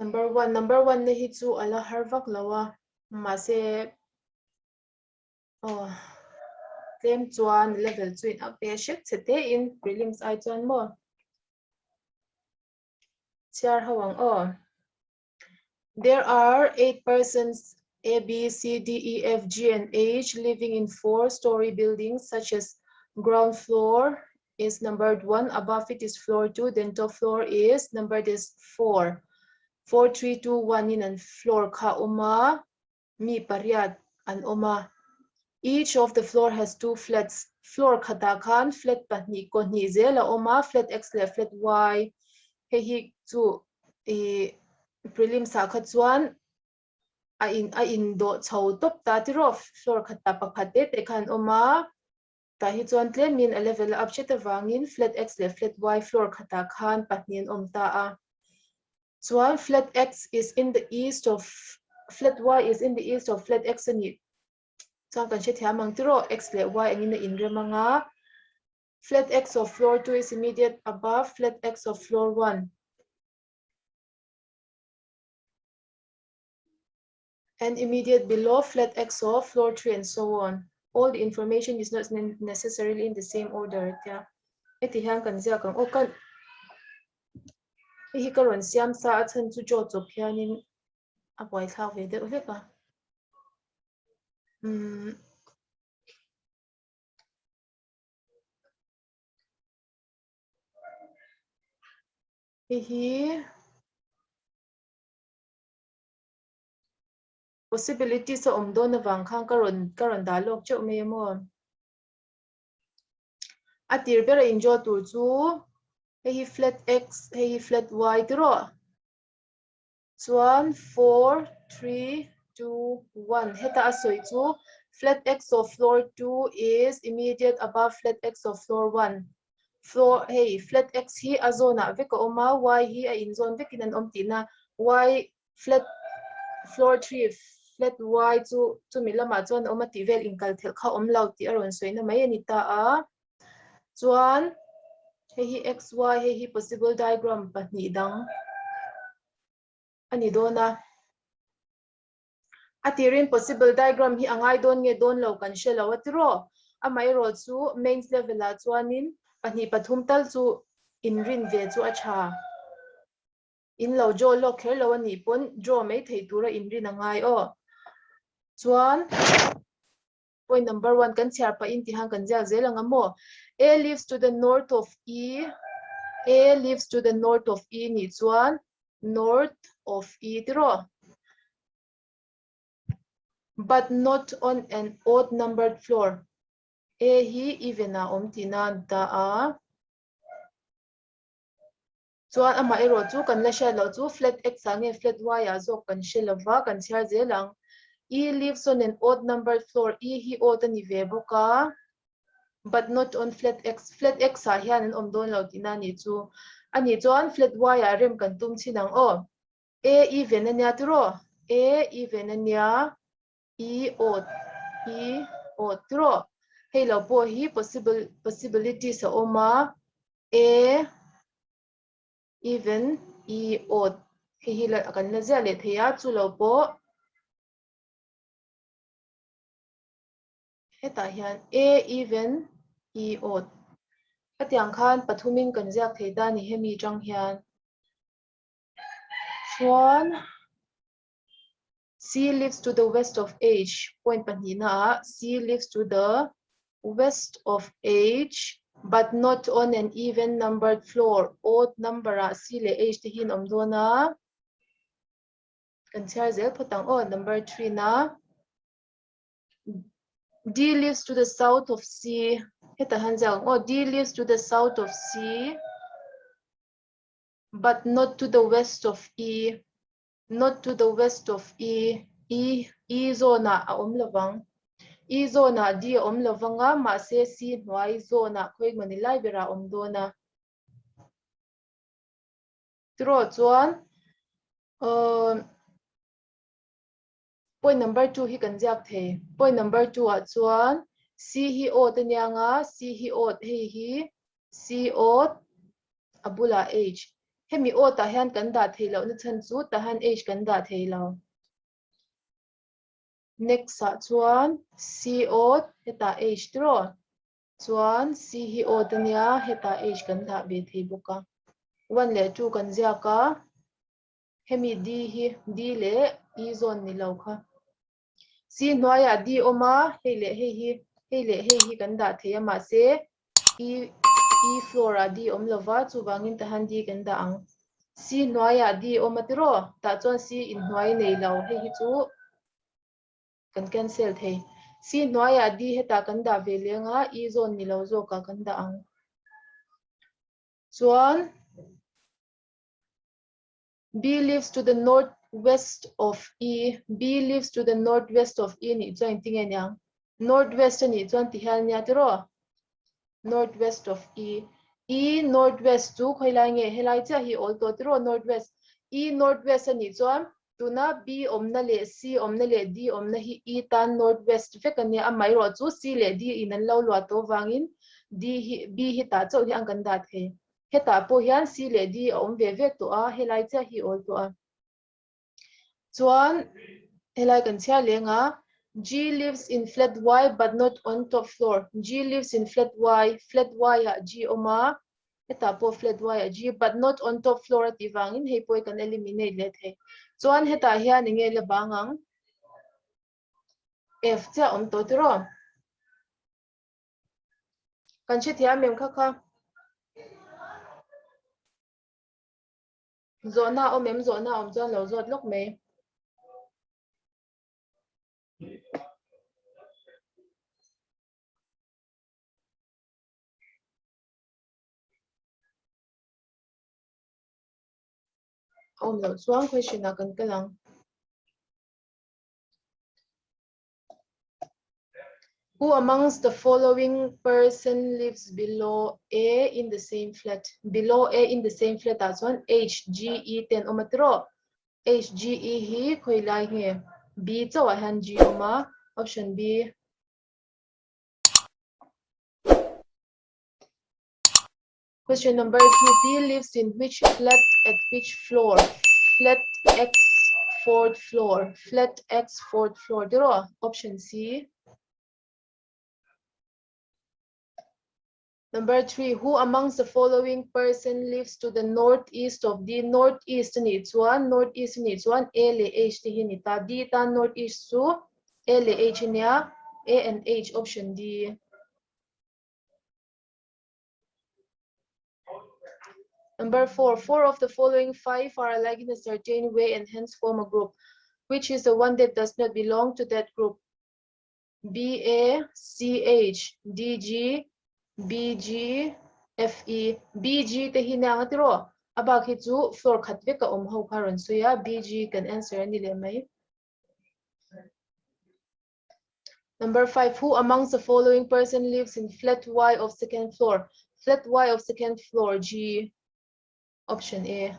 Number one, number one na hi chu ala har vak lo a, mahse aw tlem chuan level chu in up ve hrep che te in prelims ai chuan maw chhiar ho ang aw. There are 8 persons A, B, C, D, E, F, G and H living in four-story buildings such as ground floor is numbered 1, above it is floor 2, then top floor is numbered is 4. 4, 3, 2, 1 in an floor kha awm a, mi pariat an awm a. Each of the floor has two flats. Floor khatah khan flat pahnih kaw hnih zel a awm a, flat X leh flat Y. Hei hi chu ih prelims ah kha chuan a in a indawh chho tawp ta tiraw floor khatah pakhat te te khan awm a. Tah hi chuan tlemin a level a up hret avangin flat X leh flat Y floor khatah khan pahnih an awm ta a. Chuan flat X is in the east of flat Y is in the east of flat X a nih chuan kan hrethiam ang tiraw X leh Y angin a inrem ang a. Flat X of floor 2 is immediate above flat X of floor 1. And immediate below flat X of floor 3 and so on. All the information is not necessarily in the same order. Tia. Heti hian kan ziak ang. Aw kan hei hi ka rawn siam sa a chhan chu draw chawp hianin a buaithlak ve deuh hlek a. Um, hei hi Possibilities a awm dawn avang khan ka rawn ka rawn dah lawk teuh mai a maw. A tir ber a in draw tur chu hei hi flat x hei hi flat y tiraw. Chuan 4 3 2 1 heta a sawi chu flat x of floor 2 is immediate above flat x of floor 1. Floor hei flat x hi a zawn ah vek a awm a y hi a in zawn vekin an awm tihna y flat floor 3 flat y chu chumi lamah chuan a awm a tih vel inkal thelh kha awm lo tih a rawn sawina mai a ni ta a. Chuan hei hi x y hei hi possible diagram pahnih dang a ni dawn a. A tirin possible diagram hi a ngai dawn nge dawn lo kan hre lo a tiraw? Amaherawh chu mains level ah chuanin pahnih pathum tal chu inrin ve chu a tha. In lo draw lawk kher lo a nih pawn draw mai thei tura inrin a ngai aw. Chuan point number one kan chhiar pahin ti han kan ziak zel ang a maw? A lives to the north of E, A lives to the north of E nih chuan north of E tiraw? But not on an odd numbered floor. A hi even ah awm tihna a ni ta a. Chuan amah erawh chu kan la hriat loh chu flat X ah nge flat Y ah zawk kan hre lo va, kan chhiar zel ang. E lives on an odd numbered floor, E hi odd a ni ve bawk a, but not on flat X, flat X ah hian an awm dawn lo tihna a nih chu. A nih chuan flat Y ah rem kan tum chhin ang aw. A even a nia tiraw? A even a nia, E odd, E odd tiraw? Hei lo pawh hi possible, possibilities a awm a, A even E odd hei hi la kan la ziah leh thei a, chu lo pawh hetah hian A even E odd hetiang khan pathumin kan ziak thei ta a ni hemi atang hian. Chuan C lives to the west of H point pahnihna ah C lives to the west of H but not on an even numbered floor odd number ah C leh H te hi an awm dawn a kan chhiar zel phawt ang aw number 3 na D lives to the south of C heta han ziak ang aw D lives to the south of C but not to the west of E Not to the west of E, E, E zawnah a awm lovang. E zawnah D a awm lovang a, mahse C hnuai zawnah khawi mawni lai berah a awm dawn a. Tiraw chuan uh, point number 2 hi kan ziak thei. Point number 2 ah chuan C hi odd a nia nga, C hi odd hei hi C odd a bulah H. Hemi aw tah hian kan dah theih lohna chhan chu tah hian H kan dah thei lo. Next ah chuan C aw hetah H tiraw? Chuan C hi aw te nia hetah H kan dah ve thei bawk a. One leh two kan ziak a, hemi D hi D leh E zawn ni lo kha. C hnuaiah D awm a, hei leh hei hi hei leh hei hi kan dah thei a mahse E E floor ah D awm lova chuvangin tahan D kan dah ang. C hnuaiah D awm a tiraw? Tah chuan C inhnuai nei lo hei hi chu kan cancel thei. C hnuaiah D hetah kan dah ve leng a, E zawn ni lo zawkah kan dah ang. Chuan B lives to the north west of E, B lives to the north west of E nih chuan engtin nge niang? North west a nih chuan ti hian nia tiraw? North west of E. E north west chu khawi lai nge? Helai chiah hi awl tawh tiraw north west. E north west a nih chuan tuna B awmna leh C awmna leh D awmna hi E tan north west vek a nia, amaherawh chu C leh D in an lo luah tawh vangin D hi B hi tah chauh hi ang kan dah thei. Hetah pawh hian C leh D a awm ve ve tawh a, helai chiah hi awl tawh a. Chuan helai kan chhiar leng a, G lives in flat Y but not on top floor. G lives in flat Y, flat Y ah G awm a, hetah pawh flat Y ah G but not on top floor a tih vangin hei pawh hi kan eliminate leh thei. Chuan hetah hian eng nge la bang ang? F chiah awm tawh tiraw? Kan hrethiam em kha kha? Zawhna awm em? Zawhna awm chuan lo zawt lawk mai. Awm loh chuan question ah kan kal ang. Who amongst the following person lives below A in the same flat? Below A in the same flat ah chuan H, G, E ten awm a tiraw? H, G, E hi khawi lai nge? B chauh ah hian G awm a, option B. Question number 2, P lives in which flat at which floor? Flat X fourth floor. Flat X fourth floor. Tiraw? Option C. Number 3, who amongst the following person lives to the northeast of D? Northeast ni chuan, northeast ni chuan A leh H te hi ni ta. D tan northeast chu A leh H ania. A and H option D. Number 4, 4 of the following 5 are alike in a certain way and hence form a group. Which is the one that does not belong to that group? B A C H D G B G F E. B G te hi nia nga tiraw? A bak hi chu floor khat vek a awm ho kha rawn sawi a, B G kan answer a ni leh mai. Number 5, who amongst the following person lives in flat Y of second floor? Flat Y of second floor, G, option A.